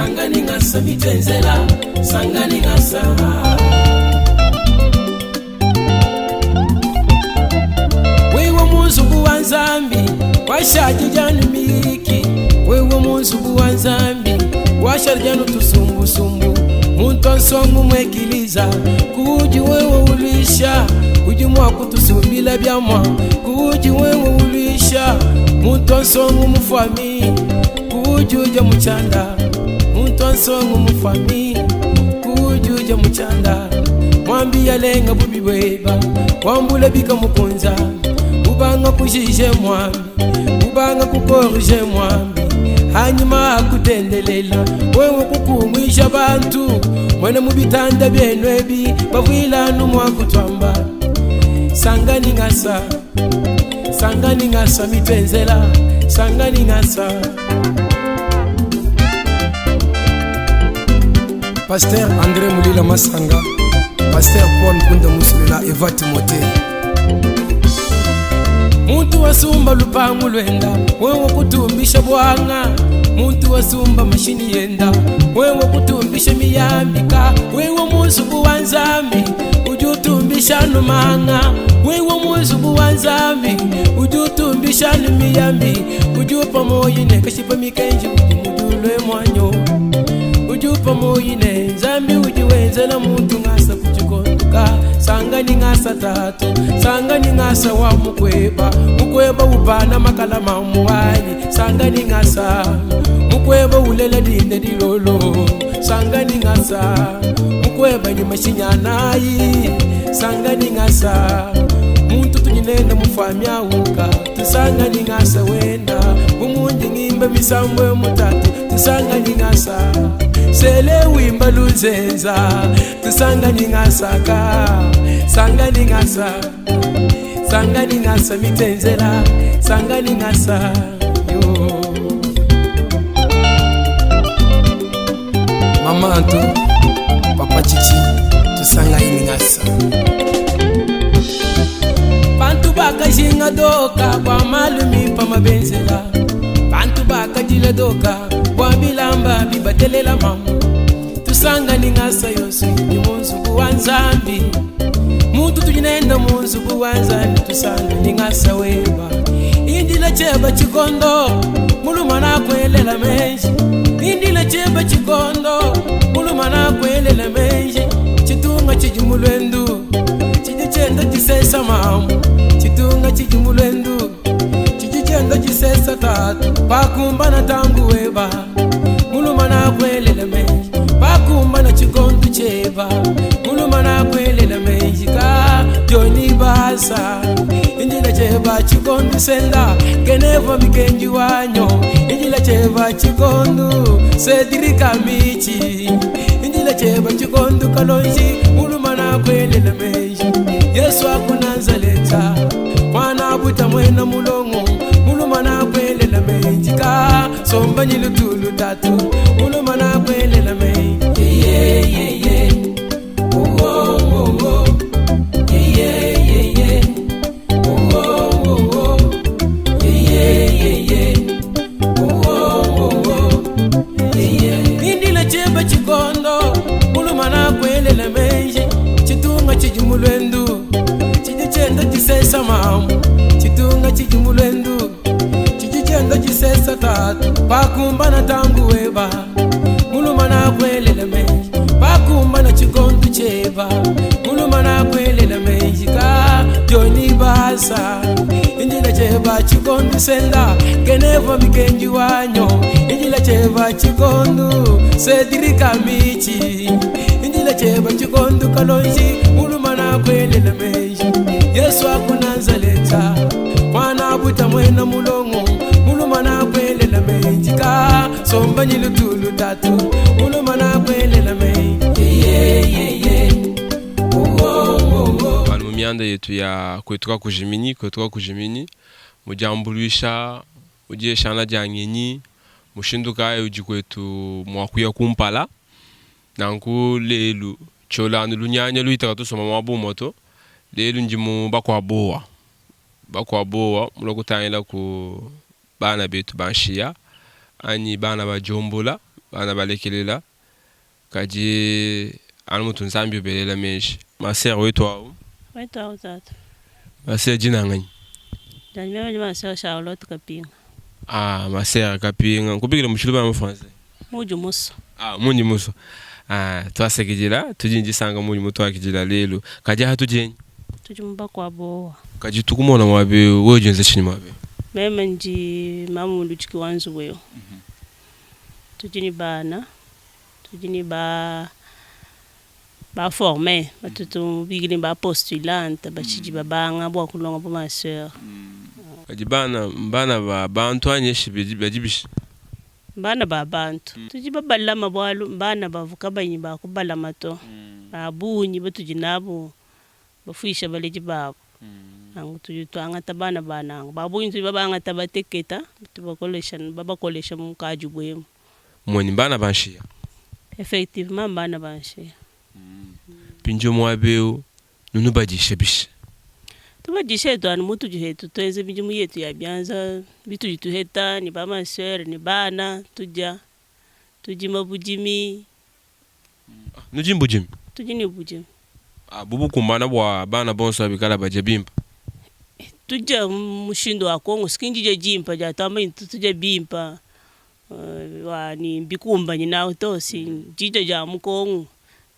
Sangani ngasa mitenzela, sangani ngasa. Wewe muzubu wa Nzambi, washadi janu miki. Wewe muzubu wa Nzambi, washadi janu tusumbusumbu. Muntu ansongu mwekiliza, kuji wewe ulisha, kuji mwa kutusumbila byamwa, kuji wewe ulisha. Muntu ansongu mufami, kuji uja muchanda. Muntu ansongu mufami, kuji uja muchanda. Mwambi yalenga bubi bweba, wambula bika mukunza. Ubanga kujije mwambi, ubanga kukorije mwambi. Hanyuma akutendelela, wewe kukumwisha bantu. Mwene mubitanda byenu ebi, bavwilanu mwakutwamba. Sangani ngasa, sangani ngasa mitenzela, sangani ngasa. Pasteur André Mulila Masanga, Pasteur Paul Nkunda Musulela, Eva Timothée. Muntu wasumba lupangu lwenda, wewe kutumbisha bwanga. Muntu wasumba mashini yenda, wewe kutumbisha miyambika. Wewe muzubu wa Nzambi, ujutumbisha numanga. Wewe muzubu wa Nzambi, ujutumbisha numiyambi. Ujupa moyine kashipa mikenji, ujimudulwe mwanyo. Ujupa moyine Nzambi ujiwenzela muntu ngasa kuchikonduka. Sangani ngasa tatu, sangani ngasa wa mukweba. Mukweba upana makala mamuwanyi, sangani ngasa. Mukweba ulela dinde dilolo, sangani ngasa. Mukweba ni mashinyanayi, sangani ngasa. Muntu tunyinenda mufamya uka, tusangani ngasa wenda. Mumundi ngimba misambwe mutatu, tusangani ngasa. Sele wimba luzenza, tusangani ngasaka. Sangani ngasa, sangani ngasa mitenzela, sangani ngasa. Yo. Mama Anto, Papa Chichi, tusangani ngasa. Bantu bakajinga doka kwa malumi pa mabenzela. Bantu bakajila doka kwa bilamba bibatelela mamu. Tusangani ngasa yonso ni munzubu wa Nzambi. Muntu tujinenda munzubu wa Nzambi, tusangani ngasa weba. Indila cheba chikondo, muluma na kwelela menji. Indila cheba chikondo, muluma na kwelela menji. Chitunga chijimulwendu, chijichenda chisesa mamu. Chitunga chijimulwendu, chijichenda chisesa tatu. Pakumbana tangu weba, muluma na kwelela menji. Pakumbana chikondu cheba, muluma na kwelela menji. Ka Johnny Basa, indila cheba chikondu senda. Keneva mikenji wanyo, indila cheba chikondu Cedric Amici. Indila cheba chikondu kalonji, muluma na kwelela menji. Yesu akunanzaleta, mwana buta mwena mulongo. Muluma na kwelela menji. Ka somba ni lutulu tatu, muluma na kwelela menji. Yeah, yeah, yeah. Oh, oh, oh, oh. Yeah, yeah, yeah, yeah. Oh, oh, oh, oh. Yeah, yeah, yeah, yeah. Oh, oh, oh, oh. Yeah, yeah. Indila cheba chikondo, muluma na kwelela menji. Chitunga chijimulwendu, chijichenda chisesa mamu. Chitunga chijimulwendu, chijichenda chisesa tatu. Pakumbana tangu weba, muluma na kwelela menji. Pakumbana chikondu cheba, muluma na kwelela menji. Ka Johnny Basa, indila cheba chikondu senda. Keneva mikenji wanyo, indila cheba chikondu Cedric Amici. Indila cheba chikondu kalonji, muluma na kwelela menji. Yesu akunanzaleta, mwana buta mwena mulongo. Muluma na kwelela menji. Ka somba ni lutulu tatu, muluma na kwelela menji. Yeah, yeah, yeah. Oh, oh, oh, oh. Bana mu mianda yetu ya kwetuka kujimini, kwetuka kujimini. Mujambuluisha, ujieshana jangenyi, mushinduka uji kwetu mwakuya kumpala. Nanku lelu cholanu lunyanya luitaka tusoma mwabu moto. Lelu njimu bakwa boa. Bakwa boa mulokutangila ku bana betu banshia anyi bana bajombola. Bana balekelela kadi anu mutu Nzambi ubelela meji. Ma sœur wetu awu. Wetu awu tatu. Ma sœur dina nganyi? Dianyi meme ndi ma sœur Charlotte Kapinga. Ah ma sœur Kapinga, nkubikila mu tshiluba mu français? Muudi musua. Ah mundi musua. Ah tuasakidila, tudi ne disanka muudi mutuakidila lelu. Kadi aha tudi enyi? Tudi mu bakuabowa. Kadi tukumona muaba eu, wewe udi wenza tshinyi muaba eu? Meme ndi mamu muludiki wa nzubu eu. Tudi ne bana, tudi ne ba ba forme batutu tubikila ne ba postulante batshidi babanga bua kulonga bu ma soeur. Kadi bana mbana ba bantu anyi eshi badi bishi? Mbana ba bantu. Tudi babalama bualu mbana bavua kabayi ne ba kubalama to. Ba bungi batudi nabu bafuisha baledi babu. Nanku tudi tuangata bana ba nanku. Ba bungi tudi babangata bateketa, tubakolesha, babakolesha mukadibu emu. Mmonyi mbana ba nshiya? Effectivement mbana ba nshiya. Mpindieu muaba eu nunubadishe bishi? Tubadishe hetu anu mutudi hetu tuenza midimu yetu ya bianza bitudi tuheta ne ba ma soeur ne bana tudia, tudima budimi. Nudi ne budimi? Tudi ne budimi. Ah, bu bukumbana bua bana bonso bikala badia bimpa? Tudia mushindu wa Kongo, si ki ndidia dimpa dia tuamba ne tudia bimpa wa ne mbikumbanyine awu to, si ndidia dia mu Kongo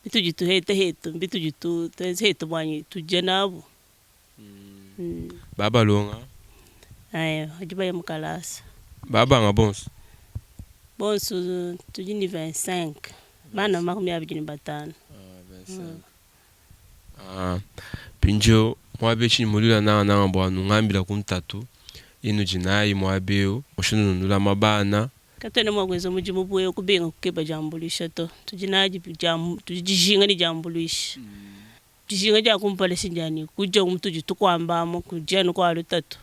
bitudi tuheta hetu mbitudi tuenza hetu bua ne tudia nabu. Ba balonga? Aya, badi baya mu kalasa. Ba banga bonso? Bonso tudi ne 25, bana 25. Ah, mpindieu muaba etshi muluila nangananga bua nungambila ku ntatu inudi nayi muaba eu, mushindu nulama bana. Katuena mua kuenza mudimu bu eu kubenga kukeba diambuluisha to. Tudi nadi, tudi dijinga ne diambuluisha. Dijinga dia kumpala si ndia ne, kudia mutudi tukuamba amu, kudia anu kua lutatu.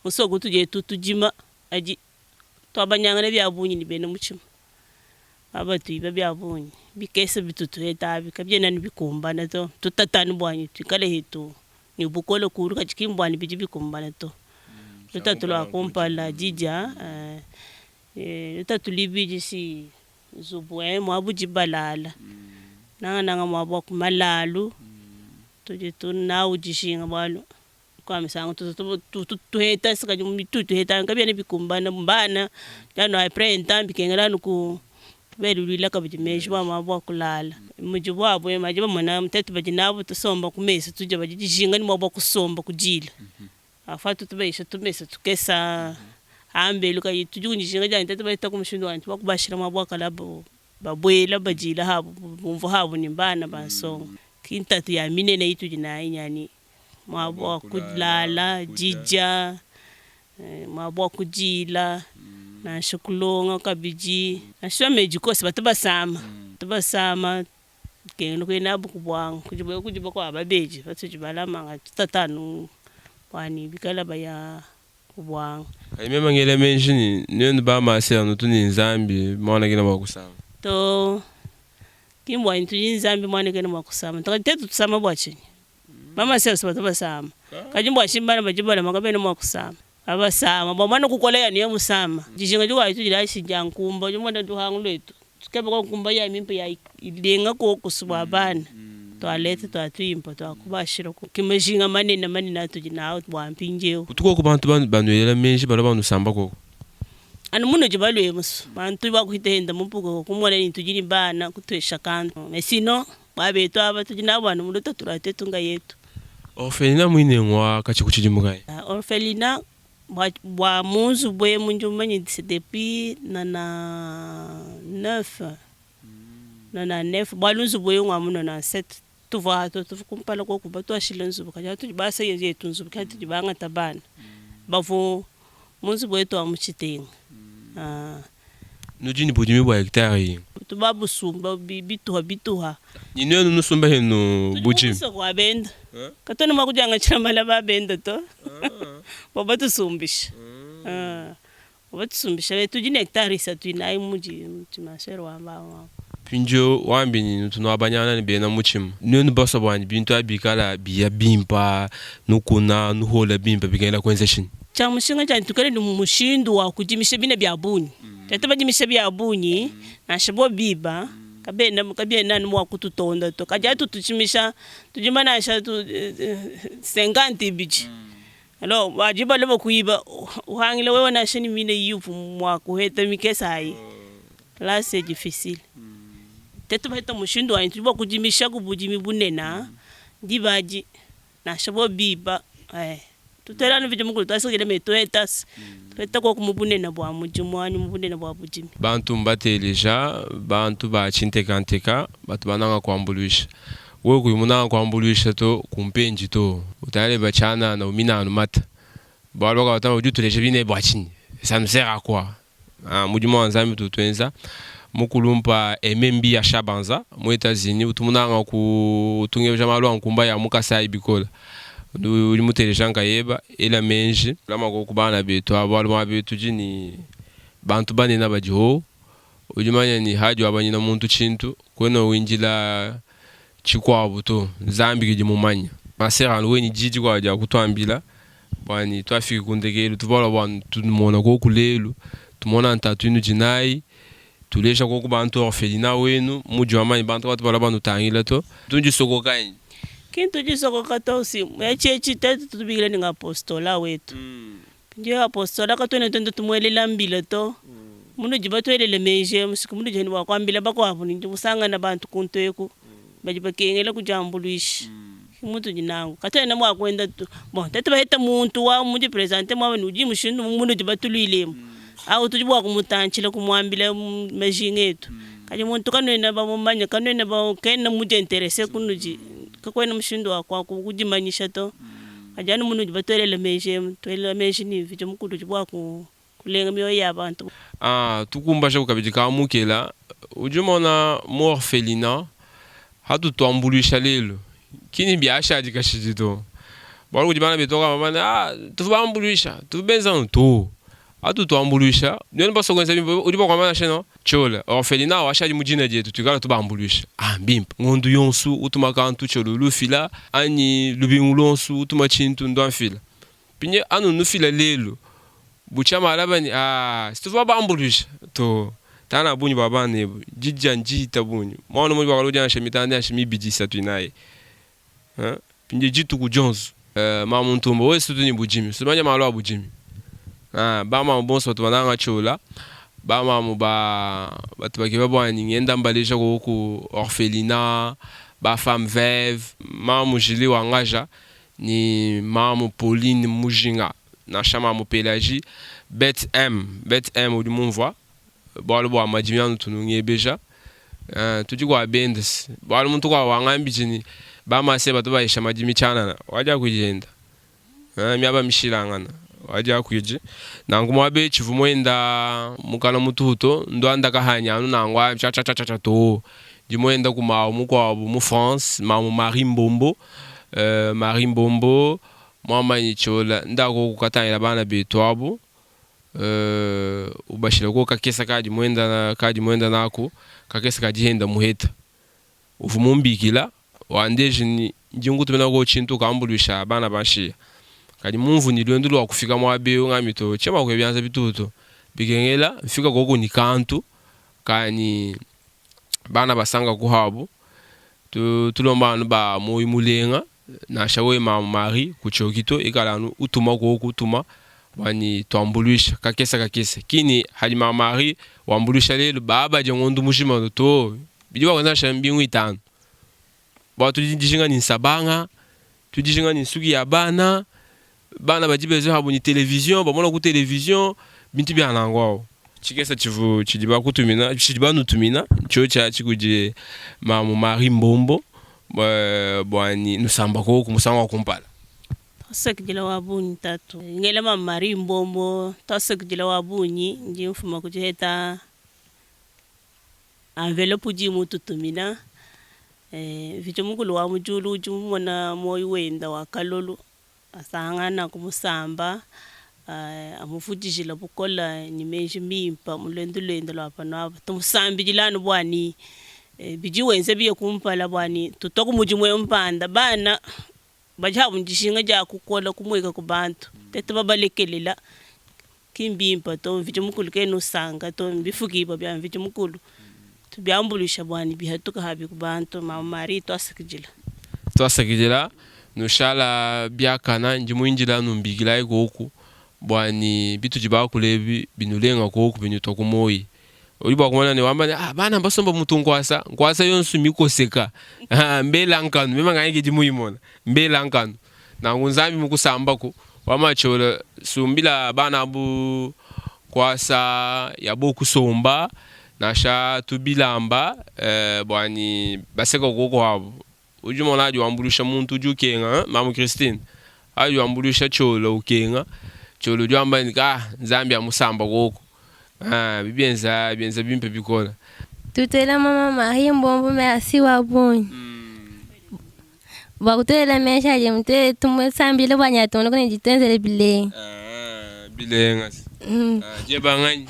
Musoko utudi etu tudima adi tuabanyangana bia bungi ne bena mutshima aba tuiba bia bungi. Bikese bitutu tuheta abi kabiena anu bikumbana to. Tutata anu bua ne tuikale hetu ne bukole kulu kadi ki mbua ne bidi bikumbana to. Lutatu lua kumpala didia, lutatu luibidi si Nzubu eyi muaba udi balala, nangananga muaba wa ku malalu, tudi nawu dijinga bualu kua misangu tutu tuheta se kadi bitutu tuheta kabiena bikumbana, bana anu apres un temps bikengela anu kubeluluila kabidi meji bua muaba wa kulala. Mudi buabu badi bamona tuetu badi nabu tusomba ku mesa tudia badi dijinga ne muaba wa kusomba kudila. Afua tutu bayisha tumesa tukesa hambelu kayi tudi ne dijinga dia ntete bahita mushindu wa ntu bakubashila muaba wa kalabu babuela badila habu bumvua habu ne bana ba nsonga ki ntatu ya minene itudi nayi nyani muaba wa kulala didia muaba wa kudila nansha kulonga kabidi nansha medicos batu basama batu basama Kena kuya nabu ku buanga kudi kudi bakuabu babedi batudi balama nga tutata anu bua ne bikala baya ku buanga. Kadi meme ngela meji ne, nuenu ba masere nutu ne Nzambi muana kena mua kusama. To, ki mbua ne tudi ne Nzambi muana kena mua kusama to, kadi tuetu tusama bua tshinyi? Ba masere si batu basama, kadi mbua tshinyi bana badi balama kabena mua kusama? Abasama bua muana kukola ya niye musama. Dijinga dikuabu ditudi natshi ndia nkumba. Udi mumone luhangu luetu tukeba kwa nkumba ya mimpe ya ilenga kokusu bua bana tualete tua tuimpe tua kubashila ku. Ke majinga manene manene atudi nawu bua mpindieu. Kutu koku bantu banuelela meji balua banusamba koku? Anu munudi balue musu bantu bakuhita henda mupuka kumona ne tudi ne bana kutuesha kantu mais sinon Ba betu aba tudi nabu anu mu lutatu lua tuetu nkayetu. Orphelinat muine ngua katshia ku tshidimu kayi? Orphelinat bua bua mu nzubu emu ndi mumanye c'est depuis 99, 99 bualu nzubu eu ngua mu 97 tuvua tuvua kumpala koku batuashile nzubu kadi atudi basa yetu nzubu ke atudi bangata bana bavua mu nzubu wetu wa mu Tshitenga. Nudi ne budimi bua hectare inga? Tutu babusumba bituha bituha. Ne nuenu nusumba henu Tudi mu budimi? musoko wa benda. Katuena mua kudiangatshila malaba a benda to. Bua batusumbisha. Bua batusumbisha. Tudi ne hectare isatu inayi mudi ma soeur wamba amu. Mpindieu wambi ne, Nutu nuabanyangana ne bena mutshima. Nuenu basua bua bintu abi bikala biya bimpa, nukuna, nuhuola bimpe, bikengela kuenza tshinyi? Tshia mushinga ntshia ne, tuikale ne mushindu wa kudimisha bina bia bungi. Tuetu badimisha bia bungi, nansha bo biba, kabena kabiena anu mua kututonda to. Kadi atu tutshimisha, tudima nansha tu 50 ibidi. Alors badi balua bakuiba, uhangila wewe nansha ne mine iuvu mua kuheta mikese ayi. Là c'est difficile. Tetu baheta mushindu wanyi tudi bua kudimishaku budimi bunene diba adi nansha bo biba eh. Tutela anu Mvidi Mukulu tuasakidila me tuetasi tueta koku mu bunene bua mudimu anyi mu bunene bua budimi. Bantu mbateleja bantu ba tshintekanteka batu bananga kuambuluisha. Wewe kuyi munanga kuambuluisha to, kumpendi to. Utale tshianana umina anu mata. Bualu bakabatamba udi utuleja bine bua tshinyi? Ça nous sert à quoi? Ah, mudimu wa Nzambi utu tuenza. Mukulumpa Aime Mbiya Shabanza mu Etats-Unis utu munanga ku utungeja malu a nkumba ya mu Kasai bikola. Udi muteleja nkayeba ela menji lama ku bana betu aba bualu bana betu tudi ni bantu banene badiho. Udi manya ni hadi wabanyina muntu tshintu kuena windila tshikuabu to. Nzambi kidi mumanya. Masera anu weni didi dikuabu dia kutuambila bwani twafiki kundekelu tuvalwa bwanu tumona koku lelu tumona ntatu inu dinayi tulesha koku bantu orphelinat wenu mudi wamanyi bantu batu balua banutangila to tundisokokanyi Kintu disokoka to si etshi etshi tetu tutubikila ni apostola wetu. Ndio apostola katuena twenda tumuelela mbila to. Munudi batuelele menji musiku munudi ni bua kuambila bakuabu ni musangana bantu kuntu eku badi bakengela kudiambuluisha. Mutudi nangu katuena mua kuenda tu bon tetu baheta muntu wa mudi presente muaba ni udi mushindu munudi batuluilemu au tudi bua kumutantshila kumuambila majinga etu. Kadi muntu kanuena bamumanya kanuena ba kena mudi interesse kunudi kakuena mushindu wa kwa kudimanyisha to. Kadi anu munudi batuelele menji emu tuelela menji ni Mvidi Mukulu udi bua kulenga mioyo ya bantu. Ah, tukumbasha kabidi kamukela udi umona mu orphelinat hatu tuambuluisha lelu kini biashadi kashidi to bualu kudi bana betu bakamba ah tuvambuluisha tubenza to atu tuambuluisha nuenu baso kuenza bimpe udi bakuamba nashe no tshiola orphelinat washadi mu dina dietu tuikala tubambuluisha ah mbimpe ngondu yonsu utuma kantu tshiolo lufila anyi lubingu lonsu utuma tshintu ndua mfila pinye anu nufila lelu butshia malaba ni ah situva bambuluisha to tana bunyi bua bana ebu didja njita bunyi mwana mudi bakala udiansha mitanda yansha mibidi isatu inayi pinye dituku dionso mamu ntumba wesu tu ni budimi sumanya malu a budimi bamamu bonso batu bananga tshiola bamamu ba batu bakeba bwani ngenda mbaleja koku orphelinat ba femme veuve mamu Julie Wangaja ni mamu Pauline Mujinga nansha mamu Pelagie Bet M Bet M udi mumvua bualu bua madimi anu tunungebeja tudi kua bendesi bualu muntu kua wangambidi ni bamase batu bayisha madimi tshianana wadia kujenda miaba mishilangana wadia kuiji nangu mwabe tshivu muenda mukala mututo ndwanda kahanya anu nangu cha cha cha cha to di muenda ku mawu mukuabu mu France mamu Marie Mbombo Marie Mbombo mwamanyi tshiola ndako kukatangila bana betu abu ubashila ko kakesa kadi muenda kadi muenda naku kakesa kadi henda muheta uvu mumbikila wandeje ni ndingutumina ko tshintu kambuluisha bana banshiya kadi mumvu ni lwendu lwa kufika mwabe ngami to chema kwe byanza bituto bikengela mfika koko ni kantu kani bana basanga kuhabu tu tulomba anu ba moyi mulenga nansha we mamu Marie kuchokito ikala anu utuma koko utuma bwani twambuluisha kakesa kakesa kini hadi mama Marie wambuluisha lelu baba je ngondu mushima to bidi bakwenza mbingu itano bwa tudijinga ni nsabanga tudijinga ni nsuki ya bana bana badi bezo habu ni television bamona ku television bintu bya nango awo tshikesa tshivu tshidi bakutumina tshidi banutumina tshio tshia tshikudi mamu Marie Mbombo bwani nusamba ko musango wa kumpala Twasakidila wa bunyi tatu ngela mama Marie Mbombo twasakidila wa bunyi ndi mfuma kujiheta envelope udi mututumina Mvidi Mukulu wa mujulu udi mumona moyo wenda wa kalolu asangana kumusamba amuvudijila bukola ni menji mimpa mulwendo lwenda lwa pano apa tumusambidilanu bwani bidi wenze biye kumpala bwani tutoku mudimu mpanda bana badi habu ndishinga dia kukola kumweka ku bantu tetu babalekelela. Ki mbimpe to, Mvidi Mukulu kena usanka to, mbifukibua bia Mvidi Mukulu. Tubiambuluisha bua ne bihatuka habi ku bantu. Mama Marie, tuasakidila. Tuasakidila, nushala biakana, ndi muindila numbikilayi koku bua ne bitudi bakula ebi binulenga koku binutua ku moyi. Udi bua kumona ne wamba ne ah bana mbasomba mutu nkuasa, nkuasa yonsu mikoseka, ah mbela nkanu, mema nganyi kidi muyimona, mbela nkanu. Nanku Nzambi mukusambaku wama tshiola sumbila bana abu nkuasa ya bo kusomba nansha tubilamba eh, bua ni baseka kuoko abu. Udi umona adi wambuluisha muntu udi ukenga, mamu Christine adi wambuluisha tshiola ukenga, tshiola udi wamba ni ah Nzambi amusamba kuoko. Ah, bibienza bienza bimpe bikola. Tutela mama Marie Mbombo merci wa bungi. Bua kutuelela meji adi mutue tumusambile bua nyatungunuka ne dituenzele bilenga. Ah, bilenga. Ah, dieba nganyi?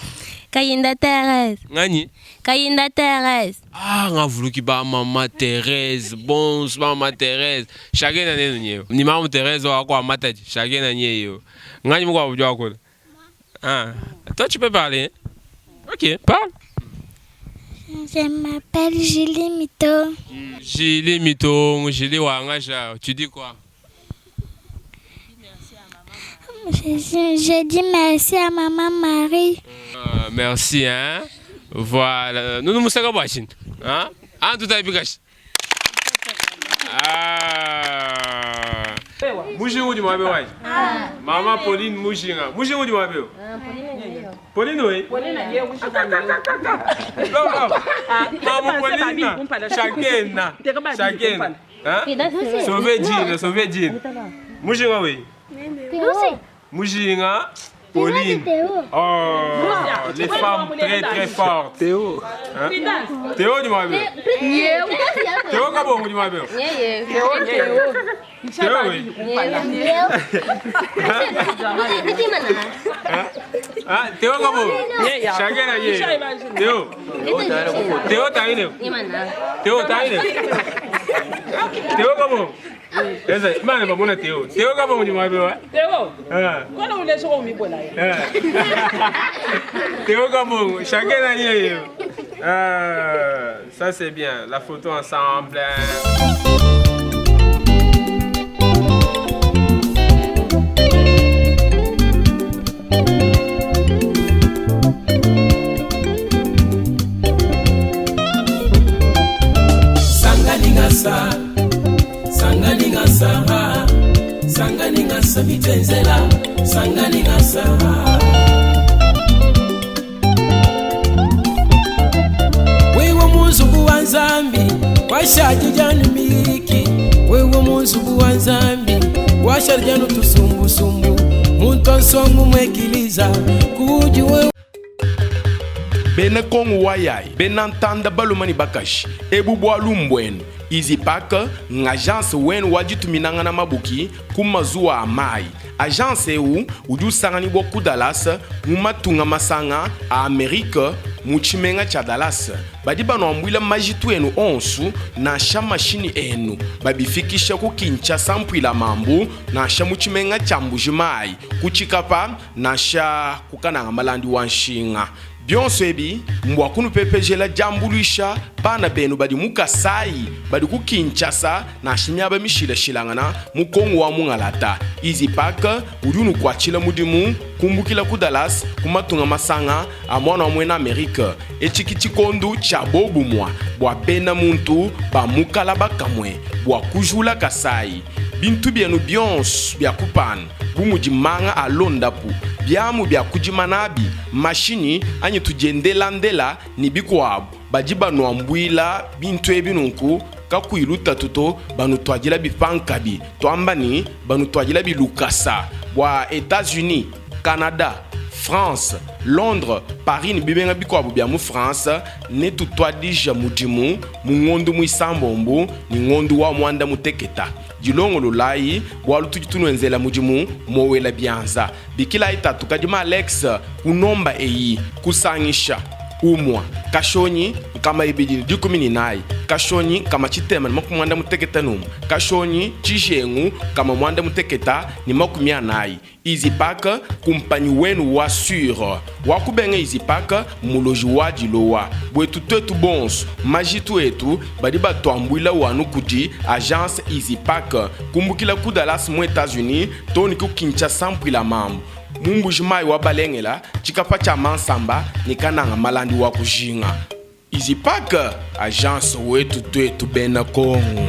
Kayinda Therese. Nganyi? Kayinda Therese. Ah, ngavuluki ba mama Therese, bons ba mama Therese. Shagena nenu nyewe. Ni mama Therese wa kwa mataji. Shagena nyewe. Nganyi mukwa ujua kola. Ah, toi tu peux parler. Ok, parle. Je m'appelle Julie Mito. Julie Mito, Julie Wangaja, tu dis quoi? Je, je dis merci à maman Marie. Merci hein. Voilà. Nous nous musaka bwashin. Hein? Ah, tout à bikash. Ah. Mujinga udi mwabe wayi. Mama Pauline Mujinga. Mujinga udi mwabe. Pauline oui. Mama Pauline. Chakena. Chakena. Hein? Sauver Jean, sauver Jean. Mujinga oui. Mujinga. Pauline. Oh, les femmes très très fortes. Théo. Hein? Théo du Mabé. Théo Kabongo du Mabé. Théo, Théo oui. Hein? Théo Kabongo. Chacun a Théo. Théo taine. Théo taine. Théo Kabongo. Eza, imana bamona Théo. Théo Kabongo du Mabé. Théo. Ah. Kona ulezo kwa umibola ya. Théo Kabongo, chacun a Ah, ça c'est bien, la photo ensemble. Sangalingasa, sangalingasa, sangalingasa bitenzela, sangalingasa. Wewe muzubu wa Nzambi, washaji janu miki. Wewe muzubu wa Nzambi, washaji janu tusumbusumbu. Muntu ansongu mwekiliza, kuji wewe. Bena Kongo wayai, bena ntanda baluma ni bakashi, ebu bwalu mbwenu. Easy Pack ng'agence wenu wajituminanga na mabuki ku mazuwa a mai. Agence eu udi usanganibwa ku Dallas mu matunga masanga a Amerika mu tshimenga tshia Dallas. Badi banuambuila majitu enu onsu nansha mashini enu babifikisha ku Kinshasa mpuila mambu nansha mu tshimenga tshia Mbuji-Mayi ku Tshikapa nansha ku Kananga malandi wa nshinga. Bionso ebi mbwa kunupepejela diambuluisha bana benu badi mu Kasai badi ku Kinshasa nansha miaba mishilashilangana mu Kongo wa Mungalata. Easy Pack udi unukuatshila mudimu kumbukila ku Dallas ku matunga masanga a mwana wa mwena Amerika. Etshi tshikondu tshia bobumwa bua bena muntu ba mukala bakamwe bua kujula Kasai. Bintu bienu bionso bia kupana bu mudi manga a londapu biamu bia kudima nabi mashinyi anyi tudiendelandela ni bikuabu badi banuambuila bintu ebi nunku kakuyi lutatu to banutuadila bipankabi twamba ni banutuadila bilukasa bua États-Unis, Canada, France, Londres, Paris ni bibenga bikuabu bia mu France ne tutuadija mudimu mu ngondu muisambombu ni ngondu wa mwanda muteketa. Dilongolo layi bualu tudi tunuenzela mudimu mowela bianza. Bikila itatu kadima Alex kunomba eyi kusangisha Umua, kashonyi 214, kashonyi 661, kashonyi tshijengu 840. Easypack, kumpanyi wenu wa sur wa kubenga Easypack muloji wa dilowa bwetu twetu bonso majitu etu badi batuambuila wanu kudi agence Easypack kumbukila ku Dallas mu Etats-Unis too ni ku Kinshasa mpuila mambu mu Mbuji Mayi wa Balengela tshikapa tshia Mansamba ni Kananga Malandi wa kujinga Easypack agence wetu twetu bena Kongo.